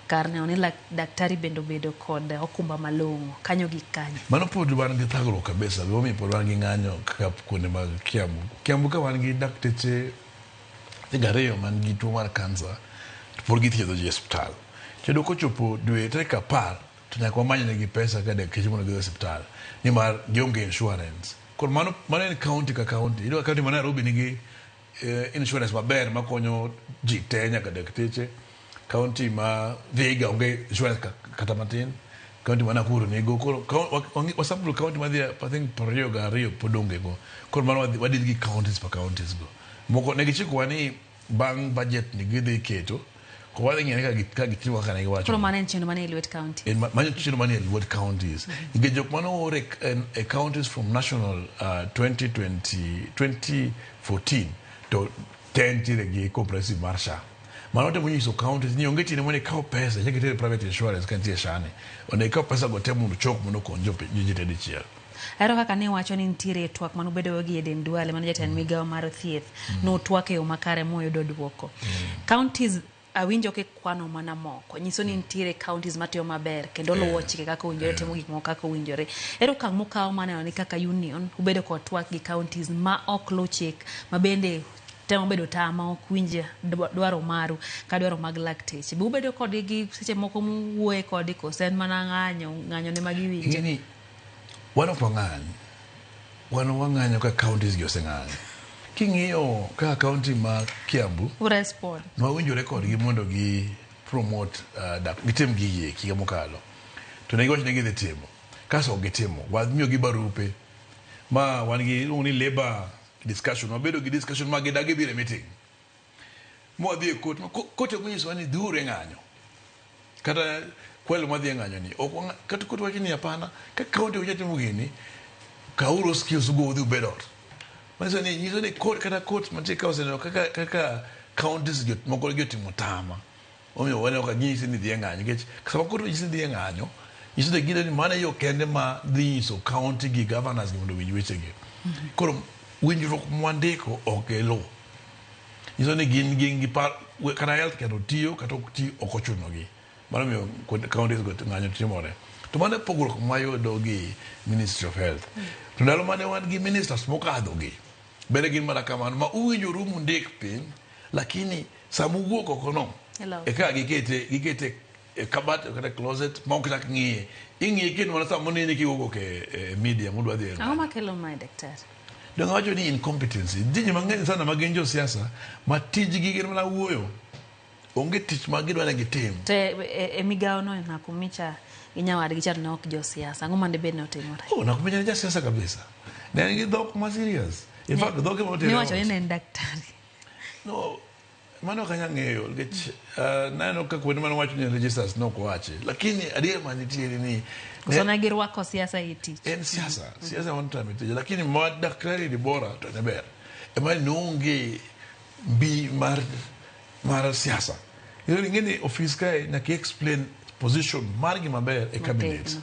Kar neno ni daktari bende obedo kod okumba malong'o. Kanyo gik kanyo. Mano pod wan gi thagruok kabisa. Gimomiyo pod wan gi ng'anyo kaka kuonde mag Kiambu. Kiambu ka wan gi dakteche 2 man gi tuo mar kansa to pod githiedho ji e osiptal. Kendo kochopo dwe tarik 10 to nyaka wamany negi pesa ka dakteche mondo gidhi e osiptal nimar gionge insurance. Koro mano mano en county ka county. Iyudo ka county ma Nairobi nigi insurance maber makonyo ji te nyaka dakteche. County ma Vihiga onge insurance kata matin. County ma Nakuru nigo. Koro wasample county madhi I think 22 pod onge go. Koro mano wadhi gi counties per counties go. Moko ne gichikowa ni bang' budget ni gidhi keto. Koro wadhi ng'iyo ni ka gitimo kaka ne giwacho. Koro mano en chenro manie e lwet county. En mano chenro manie e lwet counties. Nikech jok mane oor e counties from national 2020, 2014 to te nitiere gi comprehensive mar SHA. Mano temo nyiso counties ni onge tiende mondo ikaw pesa ichak iter e private insurance ka nitie SHA ni. Onego ikaw pesa go te mondo ochok mondo okony ji te dichiel. Ahero kaka ne wacho ni nitiere twak mane ubedogo gi Eden Duale mane jatend migawo mar thieth. Nutwak e yo makare muyudo duoko. Counties awinjo kikwano mana moko. Nyiso ni nitiere counties matiyo maber kendo luwo chike kaka owinjore, timo gik moko kaka owinjore. Ere okang' mukawo maneno ni kaka union ubedo kod twak gi counties ma ok luw chik ma bende temo bedo tama ok winj dwaro maru ka dwaro mag lakteche. Be ubedo kodgi gi seche moko muwuoye kodgi koso en mana ng'anyo ng'anyo ne ma giwinjo? Ing'eni wan ok wang'any. Wan wang'anyo ka counties gi oseng'anyo. King'iyo kaka county ma Kiambu, Urespond. nwawinjore kodgi mondo gi promote gitim gigi eki higa mokalo. To ne giwacho ni gidhi timo. Kasto ok gitimo. Wamiyogi barupe ma wan gi iluongo ni labor discussion. Wabedo gi discussion ma gidagi biro e meeting. Mwadhi e court. Court ok onyisowa ni dhiuru e ng'anyo. Kata kwelo madhi e ng'anyo ni. Ok kata court wacho ni hapana. Ka county ok nyal timo gini, kawuru skills ugo udhi ubed ot. Manyiso ni nyiso ni court kata court mantie ka oseneno kaka kaka counties gi moko gi otimo tama. Omiyo waneno ka ginyisi ni dhi e ng'anyo. Nikech sama court onyisi ni dhi e ng'anyo, nyiso ni gineno ni mano e yo kende ma dhi nyiso county gi governors gi mondo owinj wechegi. Koro winjruok mwandiko ok giluw. Nyiso ni gin gin gi par kata health care otiyo kata ok ti ok ochuno gi. Mano miyo counties go ng'anyo timore. To mano e pogruok mwayudo gi Ministry of Health. To ndalo mane wan gi ministers mokadho gi, bende gin mana kamano ma uwinjoru mundik piny, lakini sama uwuok oko no, eka gikete gikete e kabat kata closet ma ok chak ng'iye. Ing'iye kendo mana sama oneni kiwuok e media mudwa dhi e Ang'o makelo mae daktari? Donge wacho ni incompetency. Nitie ji mang'eny sana ma gin josiasa ma tijgi gin mana wuoyo. Onge tich ma gidwa ni gitim. To e migawo no Nakhumicha gi nyawadgi cha to ne ok josiasa. Ang'o mane bed ni otimore? Oh, Nakhumicha ne jasiasa kabisa. Ne en gi dhok ma serious. In fact, dhoge manotere Niwacho ni ot. ne en daktari. No, mano ok anyal ng'eyo nikech naneno ka kuonde mane owacho ni registers ne ok owachi. Lakini adier manitiere ni Koso ne girwako siasa e tich. En siasa. Siasa ema notame tije. Lakini ma daktari Dibora to ne ber. Ema ni noonge mbi mar mar siasa. Ing'e ni ofis kae nyaka explain position mar gima ber e cabinet.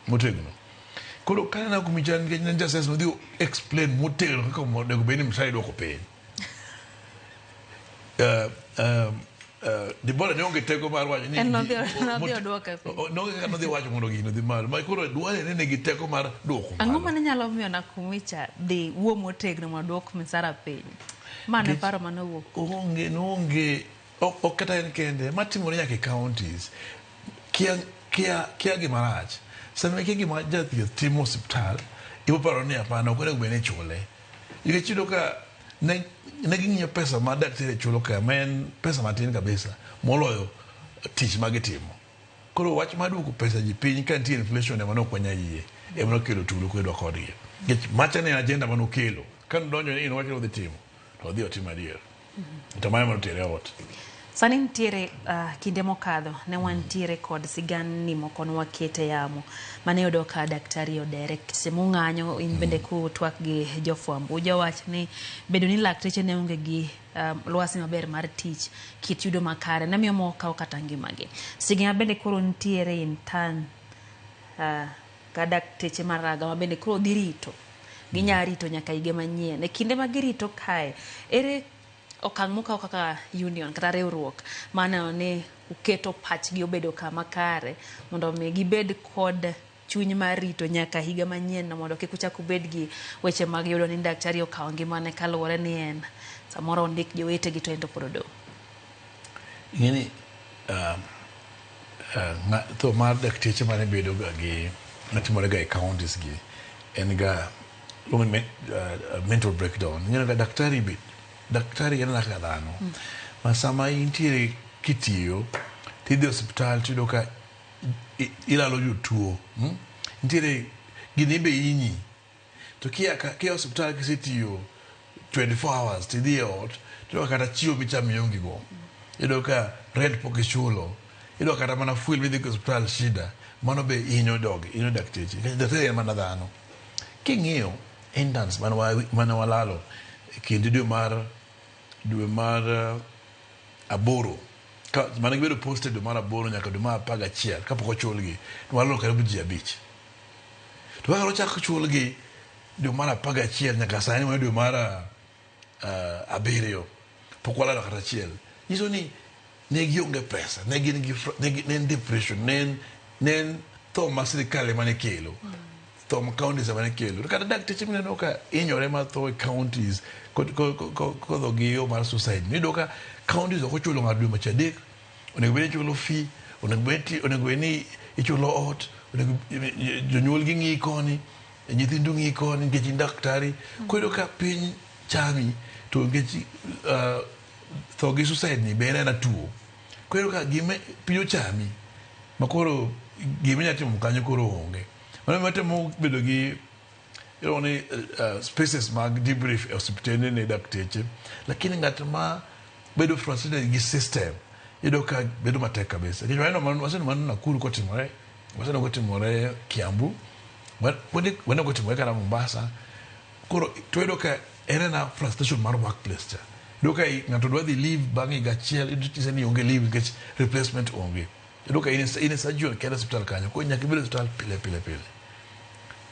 Motegno. Koro kane Nakhumicha nikech ne en jasiasa nodhi explain motegno kaka onego bed ni mshahara iduoko piny. Dibora ne onge teko mar wacho ni En nodhi oduoke piny. Nonge kaka nodhi wacho mondo gino odhi malo. Ma koro Duale ne nigi teko mar duoko Ang'o malo. mane nyalo miyo Nakhumicha dhi wuo motegno mondo oduok misara piny? Mano e paro mane owuok. Onge, noonge, ok kata en kende, matimore nyaka e counties. Kia, kia, kia gima rach. Sama ikia gima jathieth timo osiptal, ibo paro ni hapana, ok onego bed ni ichule. Nikech iyudo ka ne ging'iyo pesa ma daktari chulo ka, ma en pesa matin kabisa, moloyo tich ma gitimo. Koro wach mar duoko pesa ji piny ka nitie inflation ema ne ok wanyal yie, ema nokelo tulo kwedwa kodgi. Nikech macha ne en agenda mane okelo. Ka nodonjo ni nowacho ni odhi timo, to odhi otimo adier. To mano ema notere e ot. Sani nitiere kinde mokadho ne wantiere kod sigandni moko ne wakete yamo mane yudo ka daktari odere seche mung'anyo in bende kutwak gi jofwambo ujawach ni bedo ni lakteche ne onge gi lwasi maber mar tich kit yudo makare ne miyo moko kawo kata ngimagi. Sigana bende koro nitiere intern Ka dakteche maraga ma bende koro dhi rito. Ginya rito nyaka higa manyien. E kinde ma girito kae, ere okang' mukawo kaka union kata riwruok maneno ni uketo pachgi obedo kama kare mondo mi gibed kod chuny mar rito nyaka higa manyien no mondo kik uchak ubed gi weche mag yudo ni daktari okawo ngimane kaluwore ni en samoro ondik jowetegi to en to pod odong'. Ing'eni tho mar dakteche mane bedo ga gi matimore ga e counties gi en ga luongo ni mental breakdown. Ing'eyo ga daktari be daktari en kaka dhano. Ma sama intiere kitiyo tidhi e osiptal tiyudo ka ilalo jotuo. Nitiere gini be hinyi. To kia ka kia osiptal kisetiyo 24 hours tidhi e ot tiyudo ka kata chiemo michamo ionge go. Iyudo ka rent pok ichulo. Iyudo kata mana fuel midhi go e osiptal shida. Mano be hinyo jogi, hinyo dakteche. Nikech daktari en mana dhano. King'iyo interns mane walalo e kind dwe mar aboro ka mane gibedo posted dwe mar aboro nyaka dwe mar 11 kapok ochulgi, walalo karibu ji abich. To kaka nochak chulgi dwe mar 11 nyaka sani wan e dwe mar abiriyo pok walalo kata achiel. Nyiso ni ne gionge pesa, ne gin gi ne en depression, ne en tho ma sirikal ema ne kelo. Tho ma counties ema ne kelo. To kata dakteche mineno ka hinyore ma tho e counties kodho gi yo mar suicide. Iyudo ka counties ok ochulo ng'ato dwe macha adek, onego bed ni ichulo fee, onego bed ni ichulo ot, onego jonyuol gi ng'iyi koni, nyithindu ng'iyi koni nikech in daktari. Koro iyudo ka piny chami to nikech tho gi suicide ni be en aena tuo. Koro iyudo ka gima piny ochami ma koro gima inya timo kanyo koro onge. Mano ema watemo bedo gi iluongo ni spaces mag debrief e osiptende ne dakteche. Lakini ng'at ma bedo frustrated gi system iyudo ka bedo matek kabisa. Nikech waneno mano, waseneno mano Nakuru kotimore, waseneno kotimore Kiambu, waneno kotimore kata Mombasa. Koro to iyudo ka en ena frustration mar workplace cha. Iyudo ka ng'ato dwa dhi leave bang' higa achiel, iyudo ni onge leave nikech replacement onge. Iyudo ka in e surgeon kende e osiptal kanyo, koro nyaka ibed e osiptal pile pile pile.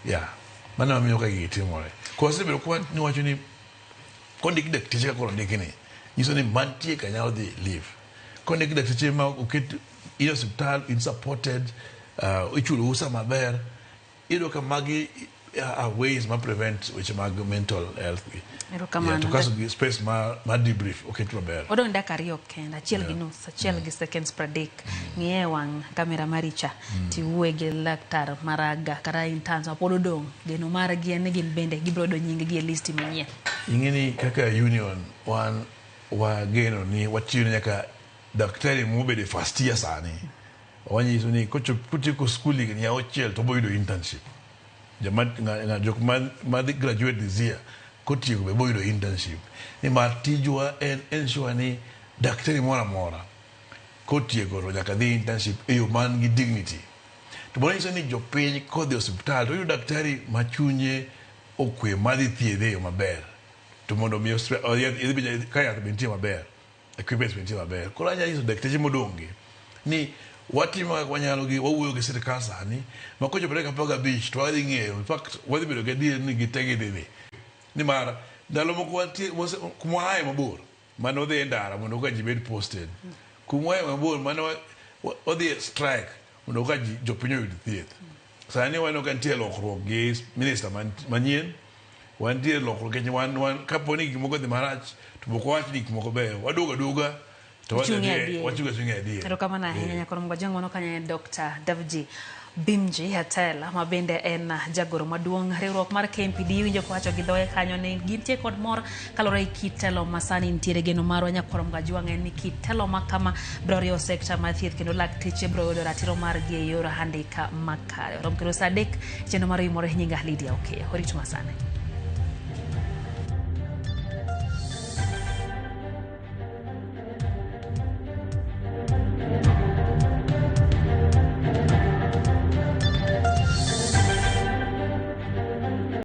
Yeah. Mano ema miyo ka gigi timore. Koro wasebedo kwa niwacho ni kondik dakteche kaka koro ondiki ni, nyiso ni mantie ka nyalo dhi leave. Kondik dakteche ma oket in e osiptal, in supported, ichulo usa maber, iyudo ka magi are ways ma prevent weche mag mental health gi. Erokamano. Yeah, to kaso gi space ma debrief oket maber. Odong' dakika 2 kende, achiel gi nus, achiel gi seconds 30. Ng'iye e wang' kamera maricha tiwuoye gi laktar Maraga kata interns ma pod odong'. Geno margi en ni gin bende gibiro yudo nying gi e listi manyien. Ing'e ni kaka union wan wageno ni watiyo nyaka daktari mobedo e first year sani. Wanyiso ni kotieko skul higni 6 to obo yudo internship. Joma jok ma dhi graduate this year kotieko be bo yudo internship. Nimar tijwa en ensure ni daktari moro amora kotieko to nyaka dhi internship e yo man gi dignity. To mano nyiso ni jopiny kodhi e osiptal to yudo daktari ma chunye okwe madhi thiedhe e yo maber. To mondo mi ka yath be nitie maber, equipment be nitie maber. Koro anyalo nyiso dakteche modong' gi ni watimo kaka wanyalo gi wawuoyo gi sirikal sani ma kochopo tarik 15 to wadhi ng'eyo in fact wadhi bedo gadier ni gite gidhi dhi. Nimar ndalo moko wantie kuma waaye mabor mane wadhi e ndara mondo ka ji bed posted. Kuma waaye mabor mane wadhi e strike mondo ka jopiny oyud thieth. Sani waneno ka nitie lokruok gi minister manyien. Wantie lokruok nikech wan kapo ni gik moko odhi marach to ok wawach ni gik moko beyo. Waduogo aduoga to wadhi Uchung' e adier. wachung' achung'a e adier. Erokamano ahinya nyakoro Mgwajang' mano kanyo en Dr. Davji Bhimji Atela ma bende en jagoro maduong' riwruok mar KMPD winjo kowacho gi dhoge kanyo ni gintie kod mor kaluwore gi kit telo ma sani nitiere. Geno marwa nyakwar Mgajwang' en ni kit telo ma kama biro riwo sekta mar thieth kendo lakteche biro yudo ratiro margi e yor andika makare. Rom kendo saa 3 chenro mar Imore nyinga Lydia Okeyo. Orit masani.